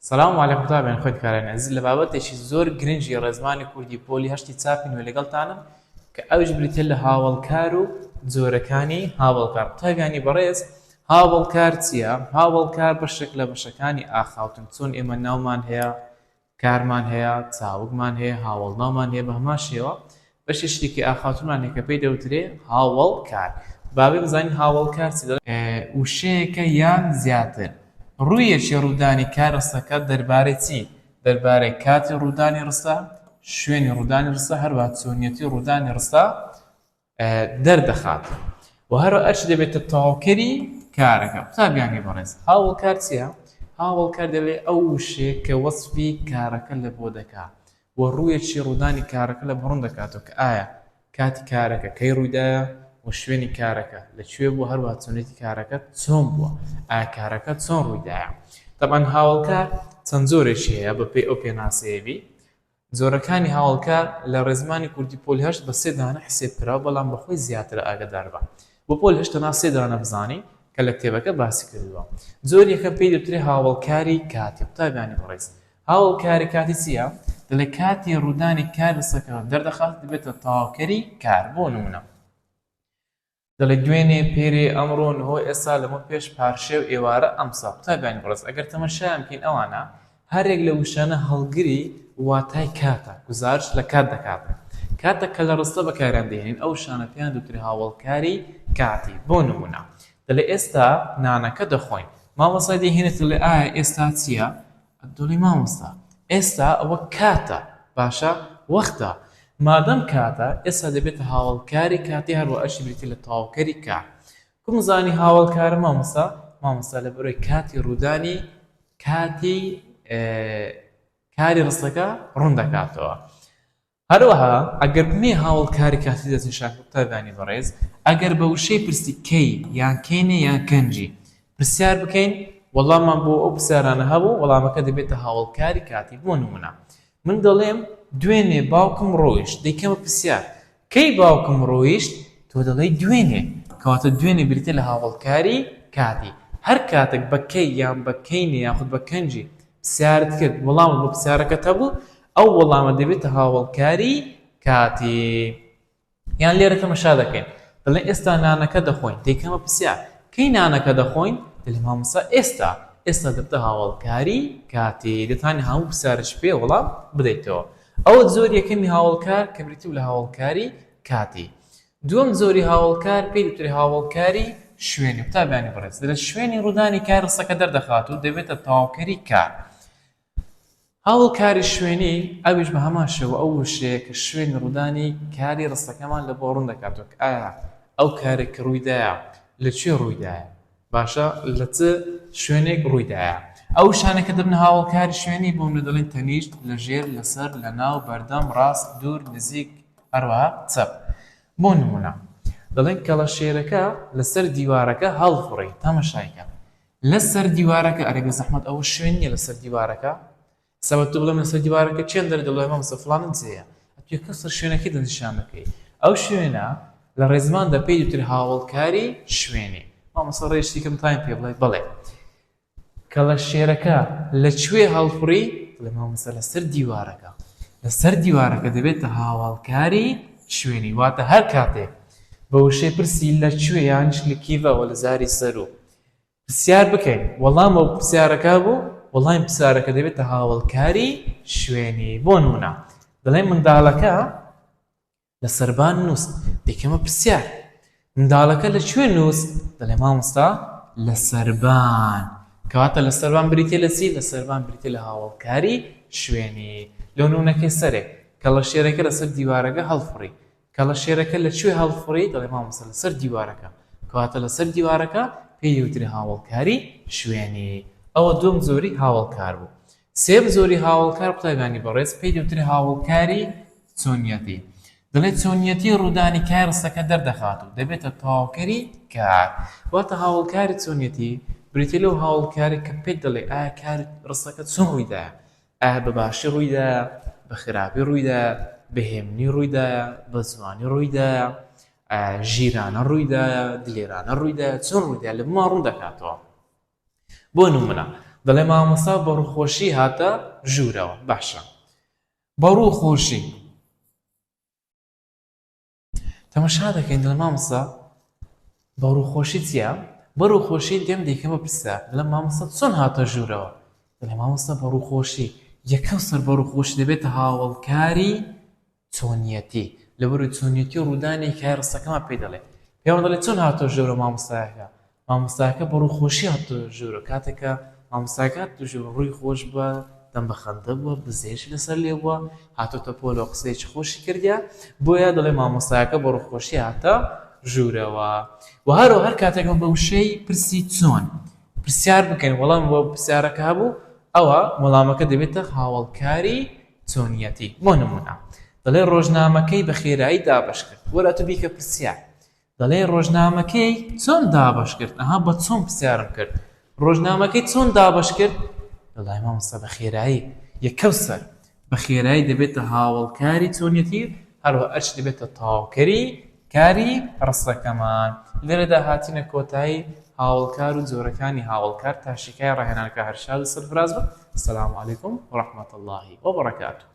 سلام علیکم قوتابیان خوێندکارانی ئەزیز لە بابەتێکی زۆر گرنگی ڕێزمانی کوردی پۆلی هەشتی چاپی نوێ لەگەڵتانم کە ئەویش بریتیە لە هاوەڵکار و جۆرەکانی هاوەڵکار قوتابیانی بەڕێز هاوەڵکار چییە؟ هاوەڵکار بەشێک لە بەشەکانی ئاخاوتن چۆن ئێمە ناومان هەیە کارمان هەیە، چاوگمان هەیە، هاوەڵناومان هەیە، بە هەمان شێوە بەشێکی دیکەی ئاخاوتنمان هەیە کە پێی دەوترێ هاوەڵکار. با بێ بزانین هاوەڵکار چی دەڵێ؟ وشەیەکە یان زیاتر. ڕوویەکی ڕوودانی کار ڕستەکە دەربارەی چی؟ دەربارەی کاتی ڕوودانی ڕستە، شوێنی ڕوودانی ڕستە، هەروەها چۆنیەتی ڕوودانی ڕستە دەردەخات و هەروە ئەرچ دەبێتە تەواوکەری کارەکە. قوتابیانی بەڕێز هاوەڵکار چییە؟ هاوەڵکار دەبێت ئەو وشەیە کە وەسفی کارەکە لە بۆ دەکا و ڕوویەکی ڕوودانی کارەکە لە بۆ ڕوون دەکاتەوە کە ئایا کاتی کارەکە کەی ڕوویدایە و شوێنی کارەکە لە کوێ بووە هەروەها چۆنێتی کارەکە چۆن بووە ئایا کارەکە چۆن ڕوویدایە. تەبعەن هاوەڵکار چەند جۆرێکی هەیە بەپێی ئەو پێناسەیە بی جۆرەکانی هاوەڵکار لە ڕێزمانی کوردی پۆلی هەشت بە سێ دانە حسێب کراوە بەڵام بە خۆی زیاترە ئاگەداربە بۆ پۆلی هەشت تەنها سێ دانە بزانی کە لە کتێبەکە باسی کردووە جۆری یەکەم پێی دەوترێ هاوەڵکاری کاتی قوتابیانی بەڕێز هاوەڵکاری کاتی چییە دەڵێ کاتی ڕوودانی کار ڕستەکە دەردەخات دەبێتە تەواوکەری کار بۆ نمونە دەڵێ دوێنێ، پێرێ، ئەمڕۆ، نهۆ، ئێستا، لەمە پێش، پارشێو، ئێوارە، ئەمساڵ. قوتابیانی بەڕێز ئەگەر تەمەشایان بکەین ئەوانە هەریەک لە وشانە هەڵگری واتای کاتە، گوزارشت لە کات دەکات. کاتێک کە لە ڕستە بەکاریان دەهێنین ئەو وشانە پێیان دەوترێ هاوەڵکاری کاتی. بۆ نموونە دەڵێ ئێستا نانەکە دەخۆین. مامۆستای دەیهێنێت دەڵێ ئایا ئێستا چییە؟ دەڵێی مامۆستا ئێستا ئەوە کاتە باشە وەختە مادەم کاتە ئێستا دەبێتە هاوەڵکاری کاتی هەروە ئەرشی بریتی لە تەواوکەری کار کوم زانی هاوەڵکارە مامۆستا مامۆستا لە بەرۆی کاتی ڕوودانی کاتی کاری ڕستەکە ڕوون دەکاتەوە هەروەها ئەگەر بمێ هاوەڵکاری کاتی دەستنیشان کە قوتابیانی بەڕێز ئەگەر بە وشەی پرسی کەی یان کەینێ یان کەنجی پرسیار بکەین وەڵاممان بۆ ئەو پرسیارانە هەبوو وەڵامەکە دەبێتە هاوەڵکاری کاتی بۆ نمونە من دەڵێم دوێنێ باوکم ڕۆیشت دەیکەمە پرسیار کەی باوکم ڕۆیشت تۆ دەڵێی دوێنێ کەواتە دوێنێ بریتە لە هاوەڵکاری کاتی هەر کاتێک بە کەی یان بە کەینێ یاخود بە کەنجی پرسیارت کرد وەڵامت بۆ پرسیارەکەت هەبوو ئەو وەڵامە دەبێتە هاوەڵکاری کاتی. یان لێرە تەمەشا دەکەین دەڵێن ئێستا نانەکە دەخۆین دەیکەمە پرسیار کەی نانەکە دەخۆین دەڵێ مامۆستا ئێستا ئێستا دەبتە هاوەڵکاری کاتی دەتوانین هەموو پرسیارێکی پێ وەڵام بدەیتەوە ئەوە جۆری یەکەمی هاوەڵکار کە بریتی بوو لە هاوەڵکاری کاتی دووەم جۆری هاوەڵکار پێی دەوترێ هاوەڵکاری شوێنی قوتابیانی بەڕێز لە شوێنی ڕوودانی کار ڕستەکە دەردەخات و دەبێتە تەواوکەری کار هاوەڵکاری شوێنی، ئەویش بە هەمان شێوە ئەو وشەیە کە شوێنی ڕوودانی کاری ڕستەکەمان لە بۆ ڕوون دەکاتەوە کە ئایا ئەو کارێک کە ڕوویدایە لە کوێ ڕوویدایە باشە لە چ شوێنێک ڕوویدایە ئەو وشانە کە دەبنە هاوەڵکاری شوێنی بۆ منە دەڵێن تەنیشت لە ژێر لەسەر لە ناو بەردەم ڕاست دوور نزیک هەروەها چەپ بۆ نمونە دەڵێن کەڵەشێرەکە لەسەر دیوارەکە هەڵفڕی تەمەشای کە لەسەر دیوارەکە ئەرێ بێزەحمەت ئەوە شوێن نییە لەسەر دیوارەکە سەبەب تۆ بڵێم لەسەر دیوارەکە چێن دەرێ دەڵێ مامۆستا فڵانە جێیە ئەتوێ یەکەم سەر شوێنەکەی دەستنیشان دەکەی ئەو شوێنە لە ڕێزماندا پێی دوترێ هاوەڵکاری شوێنی مامۆستا ڕێ شتێکم تایم پێ بڵێ بەڵێ کەڵە شێرەکە لە کوێ هەڵفڕی دەڵێ مامۆستا لەسەر دیوارەکە لەسەر دیوارەکە دەبێتە هاوەڵکاری شوێنی واتە هەر کاتێک بە وشەی پرسی لە کوێ یانیش لە کیڤەوە لە زاری سەروو پرسیار بکەین وەڵام بۆ پرسیارەکە بوو وەڵامی پرسیارەکە دەبێتە هاوەڵکاری شوێنی بۆ نمونە دەڵێن منداڵەکە لە سەربان نووست دەیکەمە پرسیار منداڵەکە لە کوێ نووست دەڵێ مامۆستا لە سەربان کەواتە لە سەربان بریتە لە چی لە سەربان بریتە لە هاوەڵکاری شوێنی لەو نمونەکەی سەرێ کەڵەشێرەکە لەسەر دیوارەکە هەڵفڕی کەڵەشێرەکە لە کوێ هەڵفڕی؟ دەڵێ مامۆستا لەسەر دیوارەکە. کەواتە لەسەر دیوارەکە پێی دەوترێ هاوەڵکاری شوێنی. ئەوە دووەم جۆری هاوەڵکار بوو. سێیەم جۆری هاوەڵکار قوتابیانی بەڕێز پێی دەوترێ هاوەڵکاری چۆنیەتی. دەڵێ چۆنیەتی ڕوودانی کای ڕستەکە دەردەخات و دەبێتە تەواوکەری کار. واتە هاوەڵکاری چۆنیەتی بریتیە لەو هاوەڵکارەی کە پێت دەڵێ ئایا کاری ڕستەکە چۆن ڕوویدایە؟ ئایا بە باشی ڕوویدایە، بە خراپی ڕوویدایە، بە هێمنی ڕوویدایە، بە جوانی ڕوویدایە، ژیرانە ڕوویدایە، دلێرانە ڕوویدایە، چۆن ڕوویدایە لە بۆمان ڕوون دەکاتەوە. بۆ نمونە. دەڵێ مامۆستا بە ڕووخۆشی هاتە ژوورەوە. باشە بە ڕووخۆشی تەمەشا دەکەین دەڵێ مامۆستا بە ڕووخۆشی چییە؟ بە ڕووخۆشی دێم دەیکەمە پرسیار دەڵێم مامۆستا چۆن هاتە ژوورەوە؟ دەڵێ مامۆستا بە ڕووخۆشی یەکەم سەر بە ڕووخۆشی دەبێتە هاوەڵکاری چۆنیەتی لەبەرو چۆنیەتی ڕوودانی کای ڕستەکەمان پێی دەڵێ پێمان دەڵێ چۆن هاتۆ ژوورە مامۆستایەکە مامۆستاکە بە ڕووخۆشی هاتۆ ژوورە کاتێک کە مامۆستاکە هاتۆ ژوورە ڕووی خۆش بووە دەم بە خەندە بووە بزێشی لەسەر لێ بووە هاتۆتە پۆلەوە قسەیەکی خۆشی کردیە بۆیە دەڵێ مامۆستاکە بە ڕووخۆشی هاتە ژوورەوە و هەرو هەر کاتێک بە وشەی پرسی چۆن پرسیار بکەین وەڵام بۆ پرسیارەکە هەبوو ئەوە وەڵامەکە دەبێتە هاوەڵکاری چۆنیەتی بۆ نمونە دەڵێ ڕۆژنامەکەی بە خێرایی دابەش کرد وەرە ئەتو بیکە پرسیار دەڵێ ڕۆژنامەکەی چۆن دابەش کرد ئەها بە چۆن پرسیارم کرد ڕۆژنامەکەی چۆن دابەش کرد دەڵای مامۆستا بە خێرایی یەکەو سەر بە خێرایی دەبێتە هاوەڵکاری چۆنیەتی هەروە ئەرچ دەبێتە تەواوکەری کاری ڕستەکەمان. لێرەدا هاتینە کۆتایی هاوەڵکار و جۆرەکانی هاوەڵکار تا شیکای ڕاهێنانەکە هەر شاد و سەرفراز بن. السلام علیکم و رحمة اللە و برکاته.